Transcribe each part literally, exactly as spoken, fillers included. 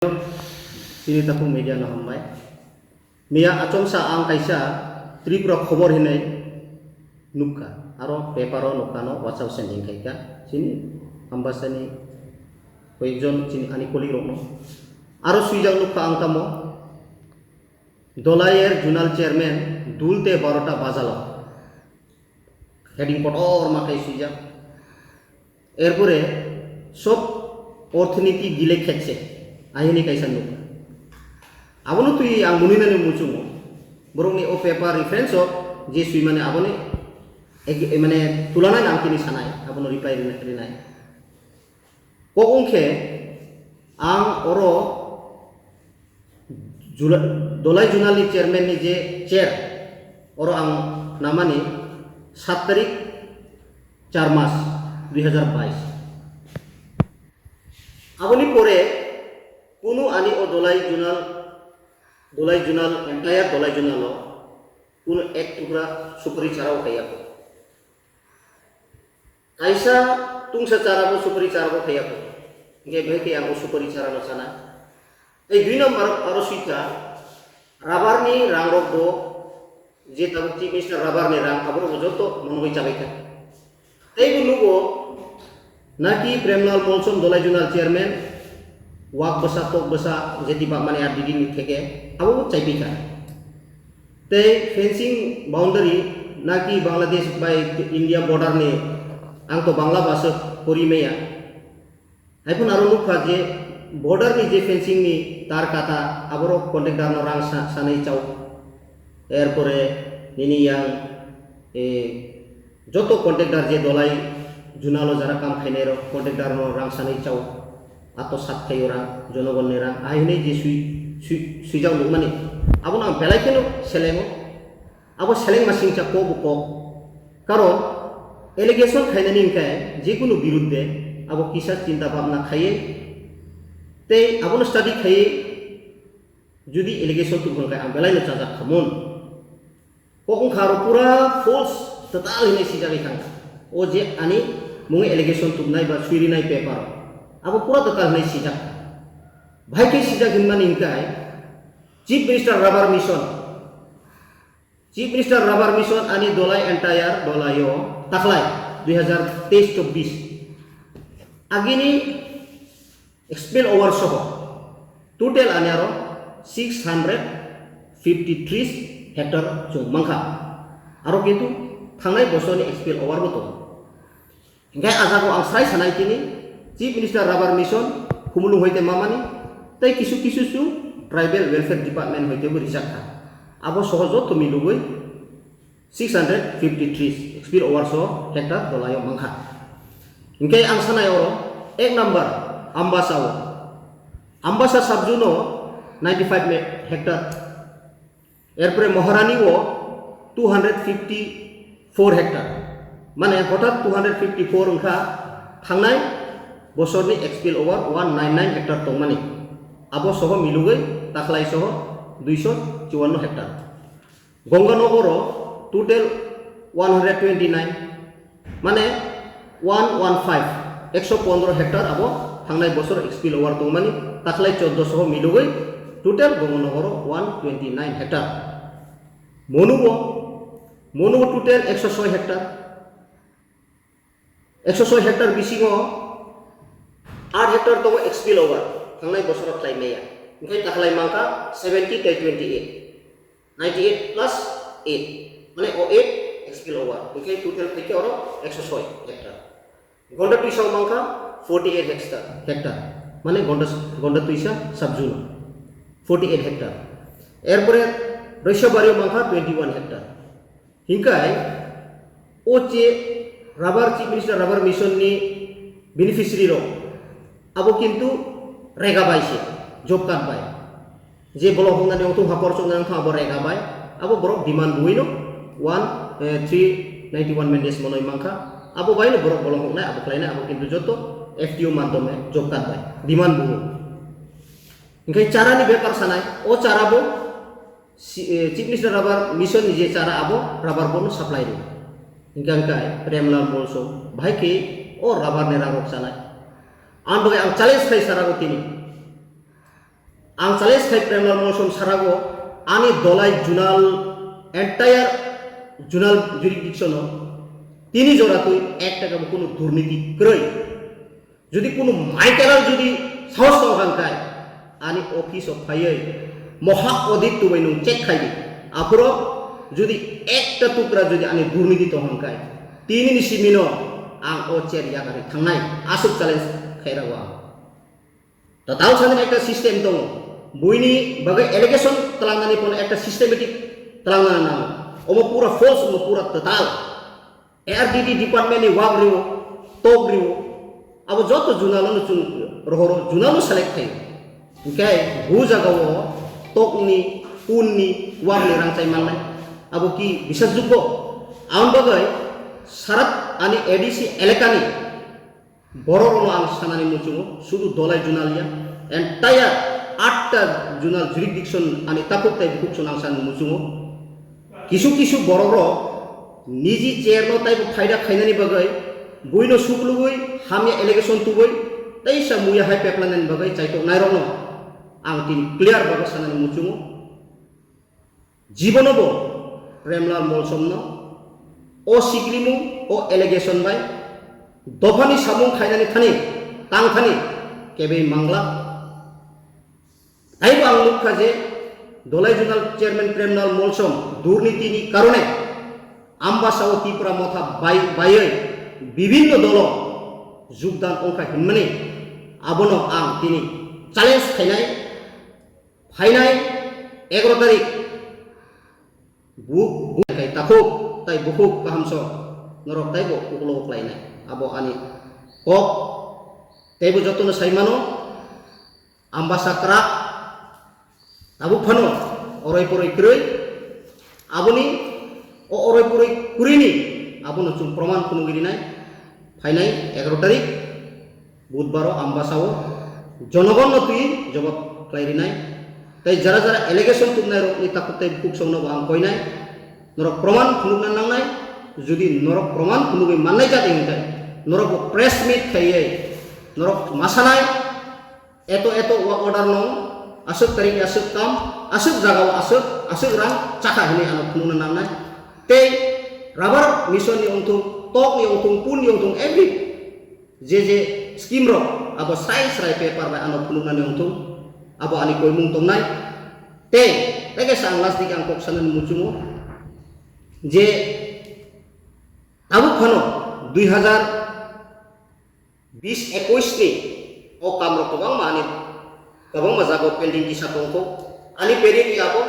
Chini takhuk media no hambai. Miya achomsa ang kaisa Tripura khobor hinwi nukha. Aro paper o nukha no, WhatsApp sending khaikha. Chini Ambasani koyekjon chini ani colleague rokno. Aro swijak nukha ang tamo. Dolayer Zonal Chairman dulte barota bajalo. Heading kotor ma khe swijak. Erpore sob orthiniti gile khetse, ahini kaisa nuk. Abono twi ang muninani muchungo. Borokni o paper reference o je swimani aboni ek-, mane tulanai ang tini sanai, abono reply rinai, rinai. Kok wngkhe ang oro Jula-, Dolai Zonal ni chairman ni je chair, oro ang namani sat tarik char mas dui hazar bais. Aboni pore kunu ani o Dolai Zonal, Dolai Zonal, entire Dolai Zonal o kunu ek tukra supari chara o kaiya. Kaisa tungsa chara bo supari chara bo khaiya ko. Hingke bai khe ang o supari chara no chana. Tei dui number aro suita rubber ni rang rok bo je tabuk chief minister rubber ni rang abo bo joto monogoi chabai kha. Tei bo nugo naki Premlal Molsom Dolai Zonal chairman wak bwsa tok bwsa jeti bakmani R D D ni theke abo bo chaipi kha. Tei fencing boundary naki Bangladesh bai India border ni, ang to Bangla bhasha pori maya. Haiphano aro nukha je border ni je fencing ni tar kata aborok contractor no rang sa-, sanai chao. Erpore nini yang, eh, joto contractor je Dolai Zonal o jara kam khainai rok contractor no rang sanai chao. Ato sat khaio rang, jonogon ni rang, ahai hinui je sui, sui, suijak nukmani. Abono ang belai kheno selengo. Abo seleng masingcha kok bo kok. Karon allegation khainani hingkhe jekunu birudde abo kisa chinta bhabna khaiye tei abono study khaiye judi allegation tubun khe ang belai no chajak khamun. Kok wngkha aro pura false, total hinui sijagwi thangkha. O je ani mungwi allegation tubnai ba suirinai paper, abo pura total hinui sijak. Bhai khe sijak hinmani hingkhe Chief Minister Rubber Mission. Chief Minister Rubber Mission ani Dolai entire Dolai o taklai dui hazar teis chobbish. Agini Spill over soho total ani aro six hundred fifty three hectare chwng mankha. Aro kintu thangnai bosorni spill over bo tongo. Hinkhe ah jago ang sai sanai tini Chief Minister Rubber Mission Khumulwng hoite mamani tei kisu kisu chwng Tribal Welfare Department hoite bo rijak kha. Abo soho joto milugwi six hundred fifty three spill over so hectare Dolai o mankha. Hinkhe ang sanai oro ek number Ambasa o, Ambasa subzone o ninety five me-, hectare, erpore Maharani o two hundred fifty four hectare, mane hothat two hundred fifty four wngkha thangnai bosorni spill over one nine nine hectare tongmani, abo soho milugwi taklai soho duiso chuanno hectare. Gonganogo ro total one hundred twenty nine, mane one one five, ekso pondro hectare abo thangnai bosor spill over tongmani, taklai choddo soho milugwi total Gonganogo ro one twenty nine hectare. Monubo, monubo total ekso soi hectare. Ekso soi hectare bisingo aat hectare tongo spill over, thangnai bosoro khlai maya. Hinkhe taklai mankha seventy tei twenty eight. Ninety eight plus eight. Mane o eight spill over. Hinkhe total phaikhe oro ekso soi hectare. Gonda twisa mankha forty eight hectare, hectare. Mane Gonda, Gonda twisa subzone. Forty eight hectare. Erpore Roisabari mankha twenty one hectare. Hinkhe o je rubber, Chief Minister Rubber Mission ni beneficiary rok, abo kintu rega bai se, job card bai. Je bolong hoknani ongthung ha, korsoknani ongthung abo rega bai, abo borok demand buino one, eh, three ninety one mandates monoi mankha, abo baino borok bolong hoknai abo khlainai, abo kintu joto F T O madhyome job card bai demand buo. Hinkhe chara ni bepar sanai, o chara bo Si-, eh, Chief Minister Rubber Mission ni je chara abo rubber board no supply rio. Hinkhe hinkhe Premlal Molsom bahai khe o rubber ni rang rok chanai. Ang bagwi ang challenge khai sara o tini. Ang challenge khai Premlal Molsom sarago ani dolai zonal, entire zonal jurisdiction o tini jora twi ek taka bo kunu durniti kwrwi. Jodi kunu maikalar jodi sahos tong kha hwnkhe ani office o phaiwi moha audit tubai nwng check khai di. Aphuru jodi ekta tukra jodi ani durniti tong kha hwnkhe tini ni simi no ang o chair yakarwi thangnai aswk challenge khai rago ang. Total sani ekta system tongo. Buini bagwi allegation twlangnani pono ekta systematic twlangnani nango. Omo pura false, omo pura total. A R D D department ni wak rio, tok rio. Abo joto junalo no chung rohoro, junalo select khai. Hingke bu jagao tokni, punni, wakni rangchai mannai. Abo ki bisas juggo? Aboni bagwi sarat ani A D C elakani Borok rokno ang sanani muchungo, sudu dolai junal ya, entire atta junal jurisdiction ani takhuk tai bukhuk song ang sanani muchungo. Kisu kisu borok rok niji chair no taibo phaida khainani bagwi buino suklugwi hamya allegation tubui teisa muya hai peplanani bagwi chaitok nairokno ang tini clear bagwi sanani muchungo. Jibono bo Premlal Molsomno o sikrimung, o allegation bai dophani samung khainani thani, tang thani kebei mangla. Taibo ang nukha je Dolai Zonal Chairman Premlal Molsom durnitini karone Ambasao Tipra Motha bai-, baiwi bibinno dolo jugdan ongkha hinmani abono ang tini challenge khainai. Phainai egaro tarik bu-, bu-, kai takhuk tai bukhuk kahamso norok taibo uklo uklainai. Abo ani kok teibo jotono saimano, Ambasa kwrak tabuk phano oroi poroi kwrwi. Aboni o oroi poroi kwrwini abono chwng proman phunugwi rinai. Phainai egaro tarik Budbaro Ambasao jonogonno twi jobab khlai rinai. Tei jara jara allegation tubnai rokni takhuk tei bukhuk songno bo ang koinai. Norok proman phunukna nangnai. Jodi norok proman phunugwi mannai jat hwnkhe norok bo press meet khaiwi norok masanai. Eto eto work order no aswk tarik ni aswk kam, aswk jaga o aswk, aswk rang chakha hinwi ano phunukna nangnai. Tei rubber mission ni ongthung, tok ni ongthung, pun ni ongthung, every je je scheme rok abo srai srai paper bai ano phunuknani ongthung, abo ani koimung tongnai. Tei tei kaisa ang last dik ang kok sanani muchungo je tabuk phano dui hazar bis ekuis ni o kam rok kwbangma ani kwbangma jaga o pending kisa tongkho. Ani pending ni abo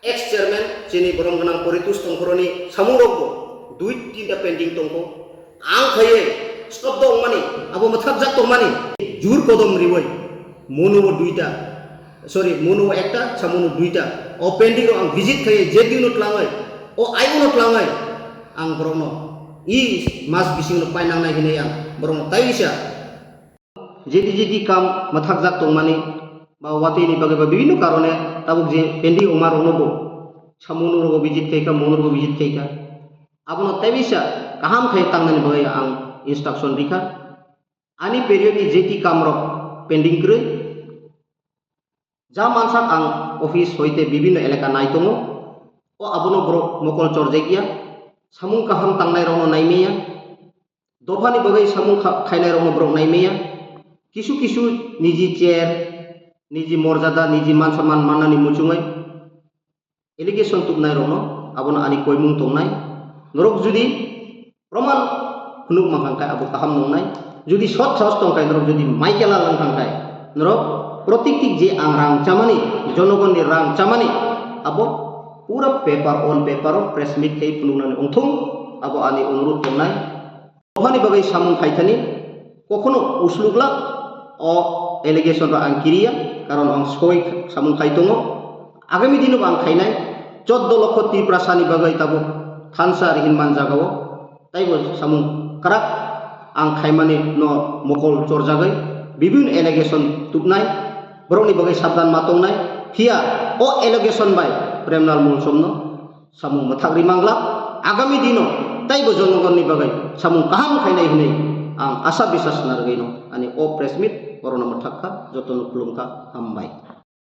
ex chairman chini borom gwnang Poritus Tongkhoroni samung rok bo dui tinta pending tongkho. Ang khaiwi stop do wngmani abo mwthakjak tongmani jur kodom riwi mono bo duita, sorry, mono bo ekta, samono duita. O pending rok ang visit khaiwi je dino tlangwi, o aio no tlangwi ang borokno i mas bisingno painangnai hinwi ang borokno taiwisa jeti jeti kam mwthakjak tongmani ba watwi ni bagwi ba bibinno karone tabuk je pending wngma rokno bo samono rogo visit khaikha, mono rogo visit khaikha, abono taiwisa kaham khai tangnani bagwi ang instruction rikha. Ani period ni jeti kam rok pending kwrwi. Ja mansak ang office hoite bibinno elaka nai tongo. O abono borok mokol chorjak ya. Samung kaham tangnai rokno nai maya. Dophani bagwi samung kha-, khainai rokno borok nai maya. Kisu kisu niji chair, niji morjada, niji man samman mannani muchungwi allegation tubnai rokno abono ani koimung tongnai. Norok jodi proman phunuk mankha khe abo kaham nongnai. Jodi sot sahos tongkha norok jodi maikela langkha khe norok protiktik je ang rang chamani, jonogonni rang chamani abo pura paper on paper o press meet khai phunuknani ongthung, abo ani onurudh tongnai. Ophani bagwi samung khaithani kokhono uslukla o allegation rok ang kiriya, karon ang soi samung khai tongo. Agami dino bo ang khainai choddo lokho Tiprasani bagwi tabuk thansa rihin man jagao taibo samung kwrak ang khaimani no mokol chorjagwi bibin allegation tubnai, borokni bagwi sabdan ma tongnai. Phiya o allegation bai Premlal Molsomno samung mwthak ri mangla. Agami dino taibo jonogonni bagwi samung kaham khainai hinwi ang asa bisas narwgwino ani o press meet orono mwthak kha. Jotono khulum kha, hambai.